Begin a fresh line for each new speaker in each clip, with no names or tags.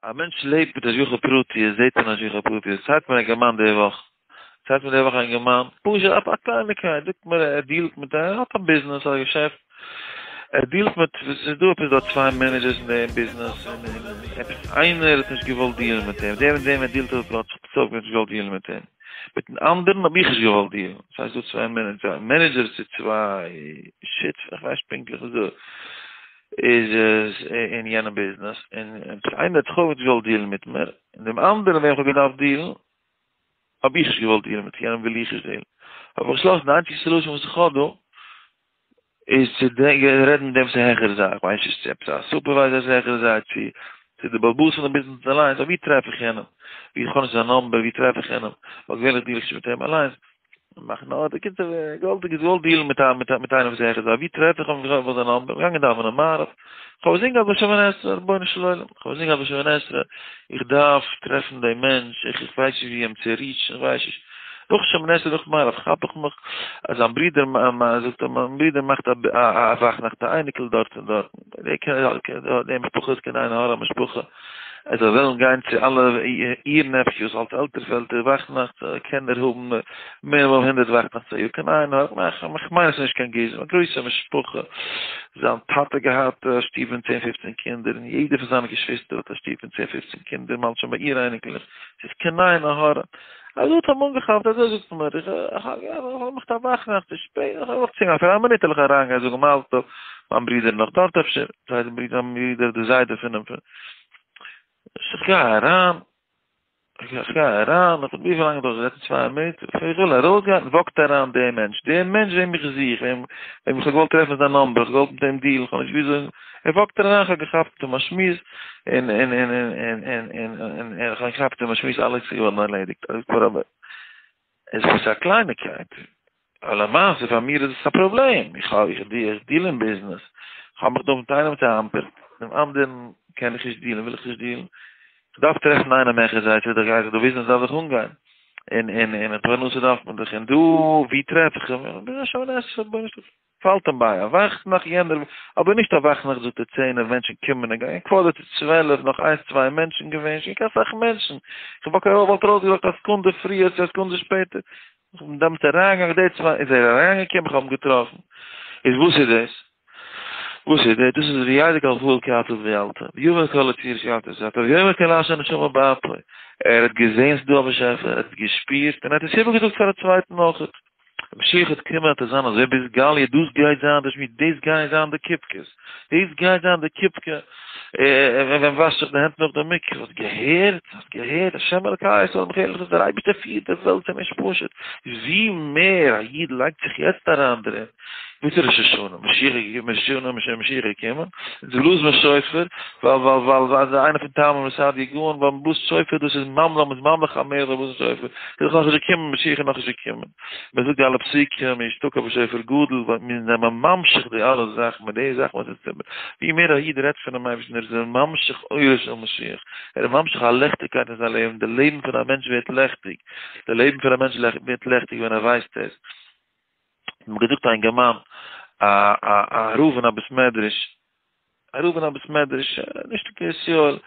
א מענטש לעבט מיט השגחה פרטית, זעט מען השגחה פרטית, צייט מיר א אינגערמאן די וואך, צייט מיר די וואך א אינגערמאן, פשוט א קלייניקייט, זאגט מיר ער deal ט מיט, ער האט א ביזנעס, א געשעפט, ער deal ט מיט, ס'איז דא עפעס דא צוויי managers אין דעם ביזנעס, און עפעס איינער האט נישט געוואלט deal ן מיט אים, דער מיט וועם ער deal ט האט זיך צוזאגט נישט געוואלט deal ן מיט אים, מיטן אנדערן האב איך נישט געוואלט deal ן, ס'הייסט דא צוויי managers צו צוויי שותפים, איך ווייס נישט פונקטליך וואס דא. איז עס אין יענע ביזנעס, און איינער האט זיך אויך געוואלט deal ן מיט מיר, און דעם אנדערן וועם איך האב געדארפט deal ן, האב איך נישט געוואלט deal ן מיט יענעם וויל איך נישט deal ן. האב איך באשלאסן די איינציגע solution וואס איך האב דא, איז צו רעדן מיט דעם וואס איז העכער זיי, איך ווייס נישט צו עפעס א supervisor איז העכער זיי, צו צו די בעל הבית פון די ביזנעס אליינס, אבער ווי טרעף איך יענעם? ווי איך האב נישט זיין number, ווי טרעף איך יענעם? ווייל געווענליך deal איך נישט מיט אים אליינס. מאכן נאר די קינדער געוואלדיג איז געוואלט deal ן מיט א מיט א מיט איינעם וואס העכער זיי ווי טרעף איך אים איך האב זיין number געגאנגען דאווענען מעריב איך האב אינזין געהאט ביי שמונה עשרה רבונו של עולם איך האב אינזין געהאט ביי שמונה עשרה איך דארף טרעפן דעם מענטש איך איך ווייס נישט ווי אים צו reach ן איך ווייס נישט נאך שמונה עשרה נאך מעריב כאפ איך מיך אז זיין ברודער זאגט ער מיין ברודער מאכט א א וואכנאכט א אייניקל דארט און דארט די משפחה איז קיין עין הרע משפחה ער זאל וועלן גיין צו אלע איר nephews אלס עלטער פעלטער וואכנאכט קען ער האבן מינימום הונדרעט וואכנאכט א יאר קיין עין הרע איך מיין עס איז נישט קיין גוזמא א גרויסע משפחה זיין טאטע געהאט א שטוב פון צען פופצען קינדער און יעדער פון זיינע געשוויסטער האט א שטוב פון צען פופצען קינדער מ'האלט שוין ביי איר אייניקלעך ס'איז קיין עין הרע אזוי האט אים אנגעכאפט אזוי זאגט מיר איך האב געמאכט א וואכנאכט ס'איז שפעט איך האב געוואלט צוגיין פאר א מינוט וועל איך אריינגיין זאגן מזל טוב מיין ברודער נאך דארט אפשר זיידע ברודער מיין ברודער די זיידע פונעם פון איך גיי אריין איך גיי אריין איך וויפיל לאנג דאך געזעצן צוויי מינוט איך וויל ארויסגיין walk ט אריין דער מענטש דער מענטש וועם איך זוך וועם וועם איך האב געוואלט טרעפן זיין number איך האב געוואלט מיט אים deal ן איך האב נישט וויאזוי ער walk ט אריין איך האב געכאפט מיט אים א שמועס און און און און און און און און איך האב געכאפט מיט אים א שמועס אלעס איז געווארן ערלעדיגט אבער עס איז א קלייניקייט אבער למעשה פאר מיר איז עס א פראבלעם, איך האב איך deal אין ביזנעס, איך האב מיך דא מיט איינעם צעאמפערט, דעם אנדערן קען איך נישט deal ן, וויל איך נישט deal ן, איך דארף טרעפן איינעם העכער זיי, צו גיי איך דא ביזנעס דארף זיך אנגיין, און און און פרנסה דארף מען דאך, און דא ווי טרעף איך אים, איך בין שוין עס פאלט אים ביי א וואכנאכט יענער, אבער נישט א וואכנאכט זאגט ער צענער מענטשן קומען און גייען, quarter to 12 נאך איינס צוויי מענטשן געווען, שוין קיין סאך מענטשן, איך וואלט ארויסגעוואקט א סעקונדע פריער צו א סעקונדע שפעטער, איך בין דעמאלטס אריינגעגאנגען די צוויי איז ער אריינגעקומען איך האב אים געטראפן, איז וואס איז דאס? וואס איז דאס? דאס איז וידע כל פועל כי אתה ויעלת, ויאמר כל יציר כי אתה וזאת, ויאמר כל אשר נשמה באפו, ער האט געזען ס'דא א באשעפער, ער האט געשפירט און ער האט עס איבערגעזאגט פאר א צווייטן אויכעט. ווען משיח וועט קומען וועט עס זיין אזוי ביז גליה, דאס גייט זיין די שמירה, דאס גייען זיין די קופקעס, דאס גייט זיין די קופקע, ווען מען וואשט זיך די הענט נאך די מקווה, האסט געהערט? האסט געהערט? השם אלקי ישראל מלך דער אייבערשטער פירט די וועלט ס'איז נישט פשוט, ווי מער א איד לייגט זיך יעצט אריין דערין, וואס איז ראש השנה? משיח איז געקומען, ראש השנה משיח איז געקומען, אונז בלאזן מיר שופר, ווייל ווייל ווייל ווייל איינער פון טעמים וסעדיה גאון, ווייל מען בלאזט שופר דאס איז ממלא מ'איז ממליך המלך בלאזן שופר, ס'איז דאך נאכנישט געקומען משיח איז נאכנישט געקומען, מען זאגט די אלע פסוקים, ישתקע בשופר גדול, ווייל מיר זענען ממשיך די אלע זאכן מיט די זאכן וואס אונז טוען, ווי מער א איד רעדט פונעם אייבערשטן ער איז ממשיך אורו של משיח, ער איז ממשיך א לעכטיגקייט אין זיין לעבן, די לעבן פון א מענטש ווערט לעכטיג, די לעבן פון א מענטש ווערט לעכטיג ווען ער ווייסט עס. האט מיר געזאגט א אינגערמאן א א א רב אין א בית מדרש, א רב אין א בית מדרש, נישט אין קרית יואל,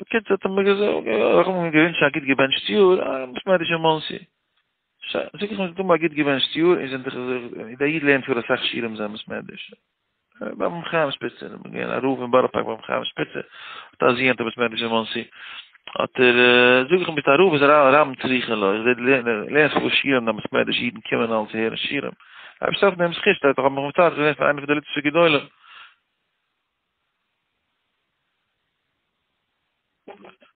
בקיצור האט ער מיר געזאגט, איך האב אים געווינטשן א גוט געבענטשט יאר, א בית מדרש אין מאנסי, שוין, זאג איך אים, זאג מיר א גוט געבענטשט יאר, און זענט דאך דער איד לערנט פאר אסאך שיעורים אין זיין בית מדרש. ביים חיים שפיצער, איך בין געווען א רב אין בארא פארק ביים חיים שפיצער, האט א זוהן האט א בית מדרש אין מאנסי, האט ער, זאג איך אים ביסט א רב איז א רבים צריכין לו, איך זעה דו לערנסט פאר שיעורים אין דיין בית מדרש, אידן קומען אלס הערן שיעורים, אייבערשטער אויף דעם זכות שטייט דאך האב מיך מצער געווען פאר איינער פון די ליטווישע גדולים.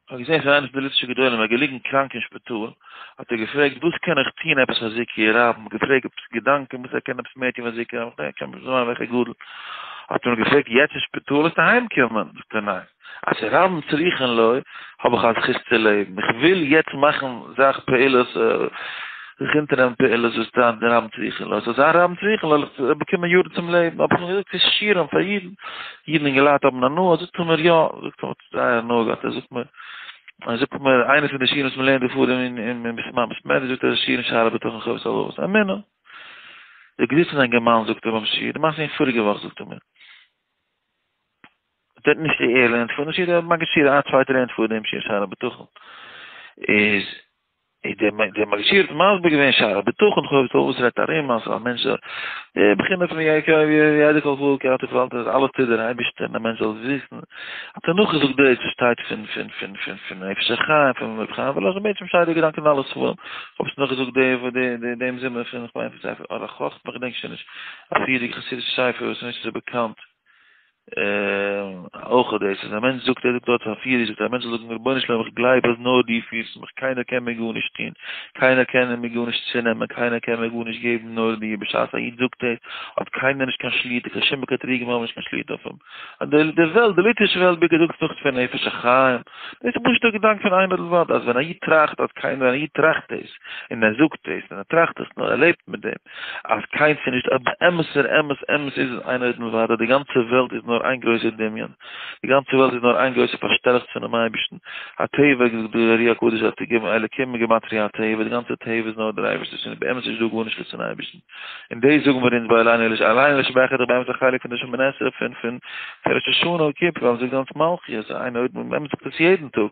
כ'האב געזען פון איינע פון די ליטווישע גדולים, ער איז געליגן קראנק אין שפיטאל, האט ער געפרעגט וואס קען איך טון עפעס פאר זיכוי רבים, געפרעגט עפעס געדאנקען וואס ער קען עפעס מער טון פאר זיכוי רבים, כ'דענק נישט זמן וועלכע גדול, האט מען אים געפרעגט יעצט אין שפיטאל וועסטו אהיים קומען? זאגט ער ניין, אז ס'איז רבים צריכין לו האב איך א זכות צו לעבן, איך וויל יעצט מאכן זאך פעולות, זיך אונטערנעמען פעולות וואס די רבים צריכין לו, ס'זאל זיין רבים צריכין לו, איך זאל באקומען יארן צום לעבן, האב איך אים געזאגט ס'איז שיעורים פאר אידן, אידן אינגעלייט האבן הנאה, זאגט ער מיר יא, זאגט ער מיר זייער הנאה געהאט, ער זאגט מיר, ער זאגט מיר איינע פון די שיעורים וואס מ'לערנט דא פאר אין אין בית מדרש זאגט ער איז שיעור אין שערי בטחון חובת הלבבות, אמונה. דער געזיצן אינגערמאן זאגט ער ביים שיעור, די מעשה איז פאריגע וואך זאגט ער מיר. נישט ער לערנט פאר דעם שיעור, דער מגיד שיעור, א צווייטער לערנט פאר דעם שיעור שער הבטחון. איז איז דער דער מגיד שיעור האט מסביר געווען שער הבטחון, חובת הלבבות רעדט ארום אז א מענטש זאל, די בחינה פון ידע כל פעול כי אתה פעלת אז אלעס טוט דער אייבערשטער און א מענטש זאל וויסן, האט ער נאכגעזאגט דאס וואס שטייט פון פון פון פון פון נפש החיים פון רבי חיים וואלאזשין בעצם שטייט די געדאנק אין אלע ספרים, כ'האב עס נאכגעזאגט די די דעם זומער פון כ'מיין פון ספר אור החכמה כ'געדענק שוין נישט, א פריערדיגע חסידישע ספר וואס איז נישט אזוי באקאנט. אויך דאס אז א מענטש זאגט ער זאגט דארט פאר פיר זאגט א מענטש זאל זאגן רבונו של עולם איך גלייב אז נאר דו פירסט מיך קיינער קען מיר גארנישט טון קיינער קען מיר גארנישט צונעמען קיינער קען מיר גארנישט געבן נאר דו בשעת א איד זאגט דאס האט קיינער נישט קיין שליטה קיין שום מקטריגים האבן נישט קיין שליטה אויף אים און די די וועלט די ליטווישע וועלט בעיקר זאגט נאך פון נפש החיים דאס איז פשוט א געדאנק פון אין עוד מלבדו אז ווען א איד טראכט אז קיינער ווען א איד טראכט דאס און ער זאגט דאס און ער טראכט עס נאר ער לעבט מיט דעם אז קיינס איז נישט אמת'ער אמת, אמת איז אין עוד מלבדו, די גאנצע וועלט איז נאר איין גרויסער דמיון, די גאנצע וועלט איז נאר איין גרויסע פארשטעלעכץ פונעם אייבערשטן, הטבע, זאגט דער ארי הקדוש, אלקים בגימטריא הטבע, די גאנצע טבע איז נאר דער אייבערשטער'ס און באמת איז נישט דא גארנישט חוץ פון אייבערשטן, און דאס זאגן מיר אונז ביי עלינו לש עלינו לשבח איז דאך באמת א חלק פון די שמונה עשרה פון פון ראש השנה יום כיפור, ווייל מ'זאגט גאנץ מלכיות, אין עוד מלבדו, מ'זאגט עס יעדן טאג,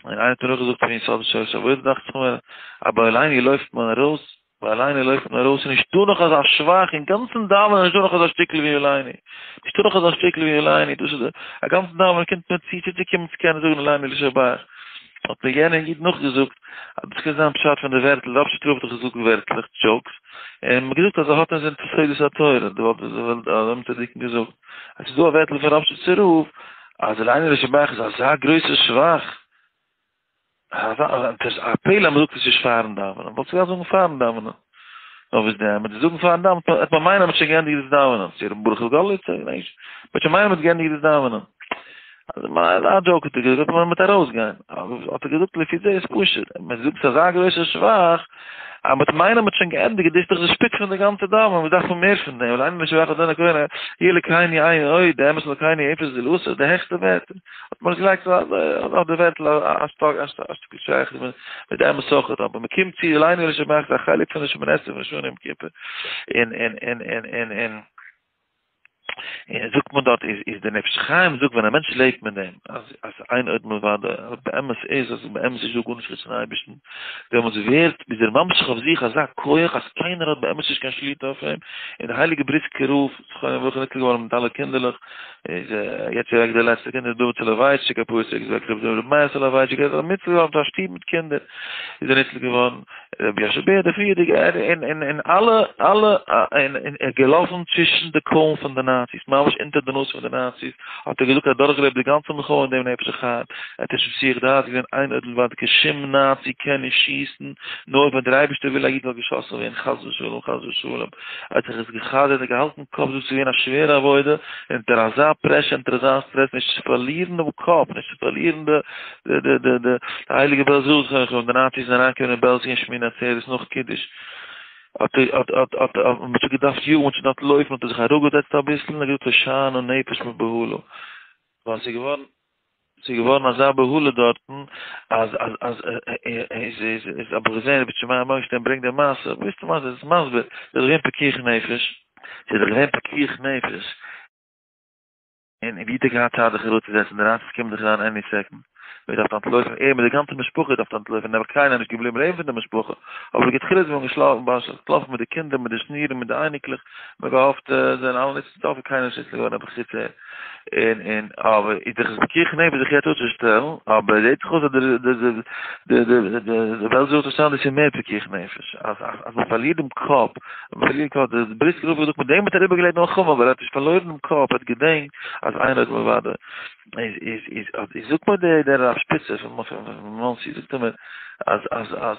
און איינער האט מיר נאכגעזאגט פון יסוד ושורש העבודה דאכט זיך מיר, אז ביי עלינו לויפט מען ארויס ביי עלינו לויפט מען ארויס, נישטא נאך אזא שבח, אין גאנצן דאווענען נישטא נאך אזא שטיקל ווי עלינו, נישטא נאך אזא שטיקל ווי עלינו, דאס איז א גאנצן דאווענען קומט מען צו צו צו קומען צו קענען זאגן עלינו לשבח, האט מיר יענער איד נאכגעזאגט אז דאס קען זיין פשט פון די ווערטל, ראפשיצער רב האט דאך געזאגט ווערטלעך, jokes, און מ'האט געזאגט אז ער האט אין זין סודות התורה, די וואלט די וועלט האבן צדיקים געזאגט אז ס'איז דא א ווערטל פון ראפשיצער רב אז עלינו לשבח איז אזא גרויסע שבח, א פלא אז מ'זאגט עס נישט פארן דאווענען, וואלסטו געדארפט זאגן פארן דאווענען. נאר וואס דען, מיט זאגן פארן דאווענען וועט מען מיינען אז מ'האט שוין געענדיגט דאס דאווענען, צו ר' ברוך גארליצער, איך געדענק נישט, מ'וועט שוין מיינען מ'האט געענדיגט דאס דאווענען. א joke האט ער געזאגט, מען וועט ארויסגיין. האט ער געזאגט לפי זה איז פשוט, מען זאגט ס'איז אזא גרויסע שבח, אז מ'וועט מיינען מ'האט שוין געענדיגט, דאס איז דאך די שפיץ פון די גאנצע דאווענען, וואס דארף מען מער פון דעם, עלינו לשבח אדון הכהן, הוא אלקינו אין עוד, די אמת אלקינו אפס זולתו, די העכסטע ווערטער. האט מען עס געלייגט אויף די ווערטל א שטיקל שייכות מיט די אמת אויכעט, אבער מען קומט צו עלינו לשבח איז א חלק פון די שמונה עשרה פון ראש השנה יום כיפור, און און און און און און און זאגט מען דארט איז איז די נפש חיים זאגט ווען א מענטש לעבט מיט דעם אז אז אין עוד מלבדו אז באמת איז אז באמת איז דא גארנישט חוץ פון אייבערשטן, דעמאלטס ווערט איז ער ממשיך אויף זיך אזא כח אז קיינער האט באמת נישט קיין שליטה אויף אים, און די הייליגע בריסקער רב זכרונו לברכה ניצל געווארן מיט אלע קינדערלעך, איז יעצט אוועק דער לעצטער קינד איז דוד סאלאווייטשיק א פסוק איז אוועק רבי מאיר סאלאווייטשיק ער איז ניצל געווארן מיט א שטוב מיט קינדער איז ער ניצל געווארן רבי יאשע בער דער פריערדיגער און און און אלע אלע און און ער געלאפן צווישן די קוילן פון די נאציס ממש אונטער די נאז פון די נאציס האט ער געזאגט ער האט דורכגעלעבט די גאנצע מלחמה אין דעם נפש החיים ער האט נישט מסיח דעת געווען אין עוד מלבדו קיין שום נאצי קען נישט שיסן נאר ווען דער אייבערשטער וויל א איד זאל געשאסן ווערן חס ושלום חס ושלום ער האט זיך עס גע'חזר'ט און געהאלטן קאפ, דאס איז געווען א שווערע עבודה, אונטער אזא pressure, אונטער אזא סטרעס, נישט צו פארלירן דעם קאפ, נישט צו פארלירן די די די די די הייליגע בעלזא רב זכרונו לברכה, די נאציס זענען אריינגעקומען אין בעלזא אין שמיני עצרת נאך קידוש, האט האט האט האט האט מען שוין געדארפט יאגן, מען האט שוין געדארפט לויפן, האט ער זיך אראפגעזעצט אביסל און געזאגט הושענא נפש מבהלה, ווייל ס'איז געווארן. ס'איז געווארן אזא בהלה דארטן, אז אז אז איז איז איז האב איך געזען רבי שמעיה מארגנשטערן ברענגט די מעשה, ווייסטו מה זה, איז מסביר, ס'איז דאך געווען פיקוח נפש, ס'איז דאך געווען פיקוח נפש, און ווי האט ער געהאט צייט זיך אראפצוזעצן, די נאציס קומען דאך אריין any second, מען דארף אנטלויפן, ער מיט די גאנצע משפחה דארף אנטלויפן, נעבעך קיינער איז נישט געבליבן לעבן פון די משפחה, אבער לכתחילה איז מען געשלאפן, אנטלאפן מיט די קינדער, מיט די שנירן, מיט די אייניקלעך, מען האט געהאפט זיי זענען אלע ניצול, סוף איז קיינער נישט ניצול געווארן נעבעך חוץ ער. און און אבער איז דאך איז פיקוח נפש זיך יעצט אפצושטעלן, אבער זעט זיך אויס אז די די די די די די בעלזער רב האט פארשטאנען דאס איז מער פיקוח נפש, אז אז אז מען פארלירט דעם קאפ, מען פארלירט קאפ, דער בריסקער רב האט געזאגט מיט דעם האט ער איבערגעלעבט די מלחמה, ווייל ער האט נישט פארלוירן דעם קאפ, ער האט געדענקט אז אין עוד מלבדו. איז איז איז איז זאגט מיר דער דער רב שפיצער פון מאנסי זאגט ער מיר אז אז אז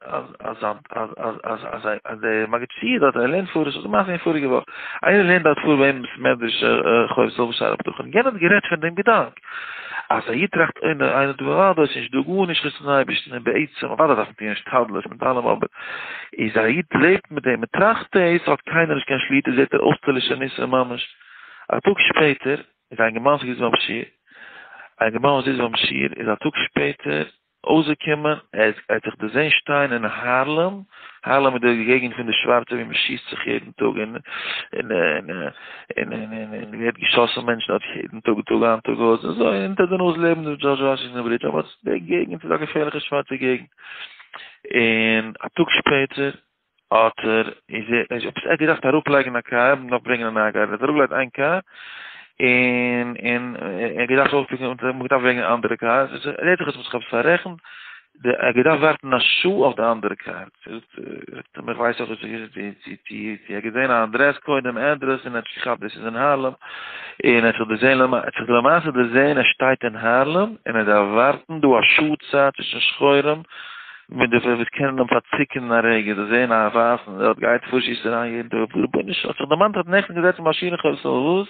אז אז אז אז אז אז אז דער מגיד שיעור דארט ער לערנט פאר עס איז א מעשה פון פאריגע וואך איינער לערנט דארט פאר ביי אים בית מדרש חובת הלבבות שער הבטחון יענער האט גערעדט פון דעם געדאנק אז א איד טראכט אין עוד מלבדו איז נישט דא גארנישט חוץ פון אייבערשטן און בעצם אוודאי דארף מען טוען השתדלות מיט אלעם אבער איז א איד לעבט מיט דעם און טראכט דאס האט קיינער נישט קיין שליטה זעט ער אויסטערלישע ניסים ממש א טאג שפעטער איז א אינגערמאן וואס זיצט ביים שיעור, א אינגערמאן וואס זיצט ביים שיעור איז א טאג שפעטער. אויסגעקומען, ער האט זיך דערזען שטיין אין הארלעם, הארלעם איז די געגנט פון די שווארצע ווי מען שיסט זיך יעדן טאג און און און און ווערט געשאסן מענטשן דארט יעדן טאג טאג איין טאג אויס, אזוי אונטער די נאז לעבן די דזשארדזש וואשינגטאן ברידזש, אבער די געגנט איז א געפערליכע שווארצע געגנט, און א טאג שפעטער האט ער איז ער איז עפעס ער האט געדארפט אראפלייגן א קאר און נאך ברענגען א נייע קאר, ער האט אראפגעלייגט איין קאר און און ער האט געדארפט אויפ pick ן און מ'האט געדארפט ברענגען א אנדערע קאר, זעהט זיך אז מ'האט זיך עפעס פאררעכנט, די ער האט געדארפט ווארטן א שעה אויף די אנדערע קאר, זאגט אים איך ווייס אויך נישט צו צו צו ער האט געזעהן א אדרעס קודם אדרעס און ער האט נישט געכאפט דאס איז אין הארלעם, און ער האט זיך דערזעהן ער האט זיך למעשה דערזעהן ער שטייט אין הארלעם און ער דארף ווארטן דא א שעה צייט צווישן שחורים מיט די וואס קענען אים פארציקן אין א רגע, זיי זעען א ווייסן דארט גייט פאר שיסעריי יעדן טאג, רבונו של עולם האט זיך דערמאנט ער האט נעכטן געזעצן ביי שיעור אין חובת הלבבות,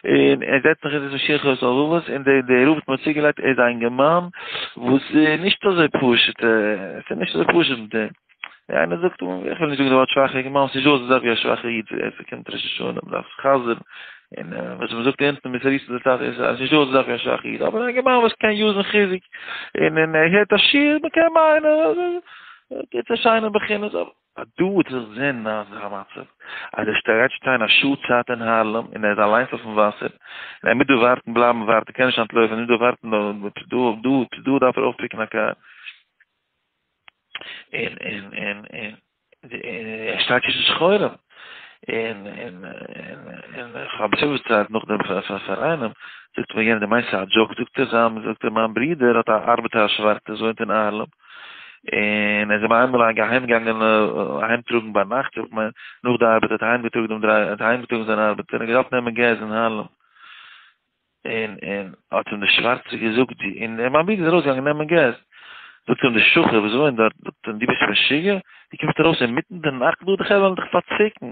און ער זעצט זיך יעצט ביי שיעור אין חובת הלבבות, און דער דער רב האט מיר צוגעלייגט ער איז א אינגערמאן וואס איז נישט אזוי פשוט, עס איז נישט אזוי פשוט מיט אים, איינער זאגט איך וויל נישט זאגן די ווארט שוואכע אינגערמאן, ס'איז נישט דא אזא זאך ווי א שוואכע איד, עס קומט ראש השנה מען דארף חזר'ן, און וואס מען זאגט אונטן מיט סעריסע די טאטע איז אז נישטא אזא זאך ווי א שוואכע איד, אבער א אינגערמאן וואס קען use ן חיזוק, און און ער הערט א שיעור, מען קען מיינען אז ער טוט א שיינע בחינה, אבער דא האט זיך זען אזא מצב, אז ער גייט שטיין א שעה צייט אין הארלעם, און ער איז אליינס אויפן וואסער, און ער מוז דא ווארטן, בלייבן ווארטן, קען נישט אנטלויפן, ער מוז דא ווארטן, דא דא דא דארף ער אויפ pick ן א קאר. און און און און ער שטייט צווישן שחורים, און און און איך האב אביסל צייט נאכדעם פאר איינעם, זאגט מיר יענער דו מיינסט ס'איז א joke, זאגט ער זיין, זאגט ער מיין ברודער האט א ארבעטער א שווארצער וואס וואוינט אין הארלעם, און ער איז אים איינמאל אהיים געגאנגען אהיים טראגן ביינאכט, איך מיין נאך די ארבעט האט אהיים געטראגן דעם driver, האט אהיים געטראגן זיין ארבעטער, און געדארפט נעמען געז אין הארלעם. און און האט אים די שווארצע געזאגט די און מיין ברודער איז ארויס געגאנגען נעמען געז, זאגט אים די שחור וואס וואוינט דארט, זאגט אים דו ביסט משוגע? דו קומסט ארויס אינמיטן די נאכט דא די חברה וועלן דיך פארציקן,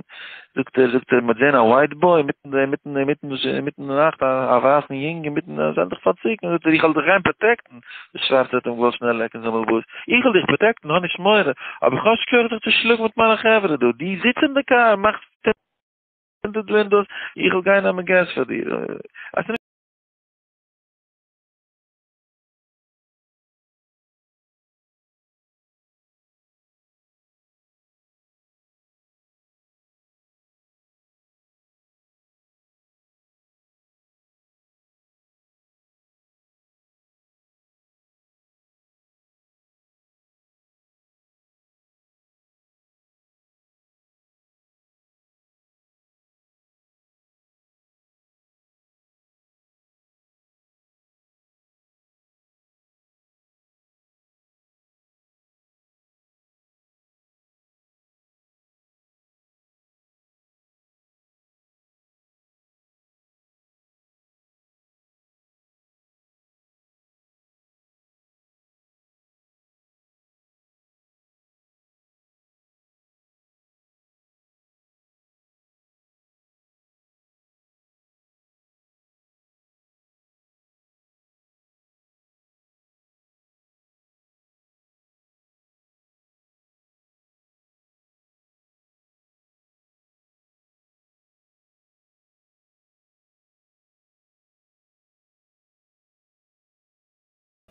זאגט ער זאגט ער מ'האט געזען א white boy אינמיטן די אינמיטן אינמיטן אינמיטן די נאכט א א ווייסן יונג אינמיטן זיי וועלן דיך פארציקן, זאגט ער איך וועל דיך גיין protect ן, די שווארצע האט אים געוואלט שנעל לעקן זיין בעל הבית, איך וועל דיך protect ן האב נישט מורא, אבער איך האב נישט כח זיך צו שלאגן מיט מיינע חברה דא, דו זיץ אין די קאר מאך tinted windows, איך וועל גיין נעמען געז פאר דיר. אז ס'נישט.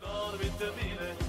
דאָר מיט דער מינע.